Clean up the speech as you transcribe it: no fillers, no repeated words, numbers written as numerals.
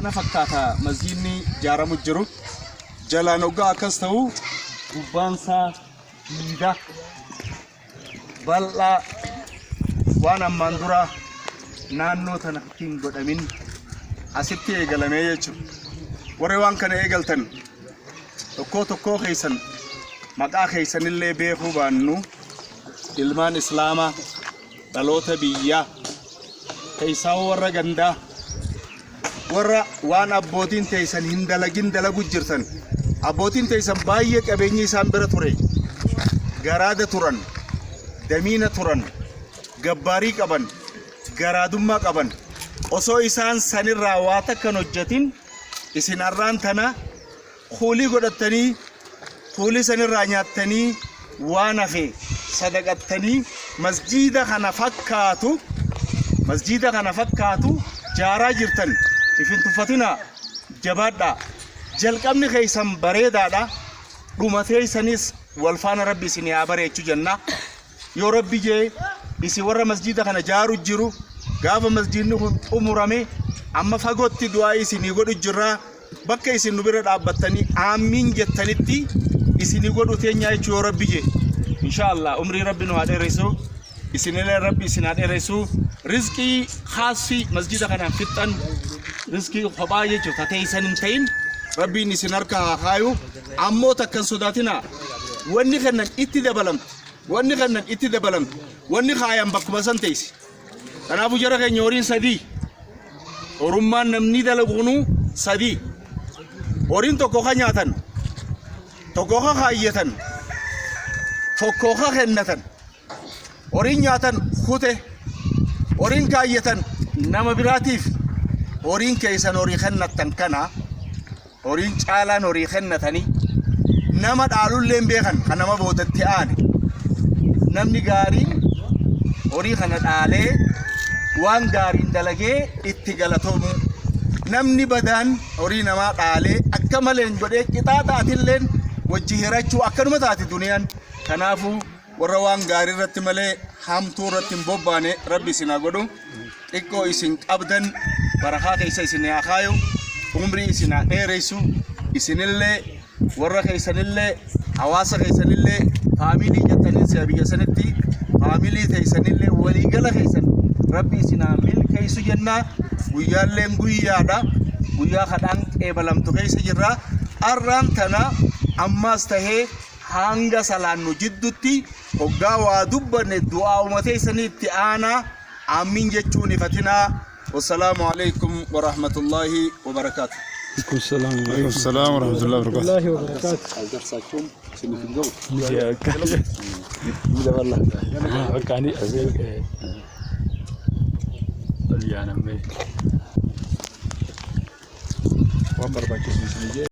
Kana fakkaata masjiidni ijaaramu jiru. Jalaan hoggaa akkas ta'u gubbaan isaa diida bal'aa waan ammaan dura naannoo tanatti hin godhamin asitti eegalamee jechuudha. Warri waan kana eegaltan tokkoo tokkoo keessan maqaa keessanillee beekuu baannu ilmaan islaamaa dhaloota biyyaa keessaa warra gandaa warra waan abbootiin teessan hin dalagin dalagu jirtan. Abbootiin teessan baay'ee qabeenyi isaan bira ture, garaada turan, damiina turan, gabbaarii qaban, garaadummaa qaban. Osoo isaan sanirraa waa takka hin hojjetin isin har'aan tana kuulii godhattanii, kuulii sanirraa nyaattanii, waan hafe sadaqattanii masjiida kana fakkaatu, masjiida kana fakkaatu jaaraa jirtan. If hin tuffatinaa, jabaadhaa. Jalqabni keessan bareedaadha, dhuma teessanis wal faana rabbi isin haa bareechu jenna. Yoo rabbi jee isin warra masjiida kana jaaru jiru, gaafa masjiidni kun xumurame amma fagootti du'aa isinii godhu jirra. Bakka isin nu bira dhaabbattanii aamiin jettanitti isinii godhu teenyaa jechuu yoo rabbi jee. Insha Allah umrii rabbi nu haa dheeressu, isinillee rabbi isin haa dheeressu. Rizqii khaasii masjiida kanaan fixxan, rizqii kophaa jechuu tateessan hin ta'in rabbiin isin harka haa kaayu. Ammoo takka hin sodaatinaa, wanni kennan itti dabalamti, wanni kennan itti dabalamti, wanni kaayan bakkuma san teessi. Kanaafuu jara keenya, horiin sadii, horummaan namni dalagu kunuu sadii. Horiin tokko ka nyaatan, tokko ka kaayyatan, tokko ka kennatan. Horiin nyaatan kute, horiin kaayyatan nama biraatiif, horiin keessan horii kennattan kana. Horiin caalaan horii kennatanii nama dhaalullee hin beekan, kan nama boodatti aane. Namni gaariin horii kana dhaalee waan gaariin dalagee itti galatoomu. Namni badaan horii namaa dhaalee akka maleen godhee qixaaxa atilleen wajji hirachuu akkanuma taati duniyaan. Kanaafuu warra waan gaarii irratti malee hamtuu irratti hin bobbaane rabbi isin haa godhu. Xiqqoo isin qabdan barakaa keessa isin haa kaayu, umrii isin haa dheeressu. Isinillee, warra keessanillee, hawaasa keessanillee, faamilii jettanii si'a biyya sanitti faamilii teessanillee, waliigala keessan rabbi isin haa milkeessu jennaa. Guyyaalleen guyyaadha, guyyaa kadhaan qeebalamtu keessa jirra arraan tana. Ammaas tahee hanga salaannu jiddutti hoggaa waa dubbanne du'aa'uma teessanii itti aanaa aamiin jechuun ifatinaa. Wassalaamu alaikum warahmatullaahi wabarakaatu. Alaikum salaam. Alaikum salaam wa rahmatullahi wa barakatuh. Allahi wa barakaatu. Aldarsachuun isiniif hin ga'u. Bakka ani asii ol yaanamee. Waan barbaachisu isinii jee.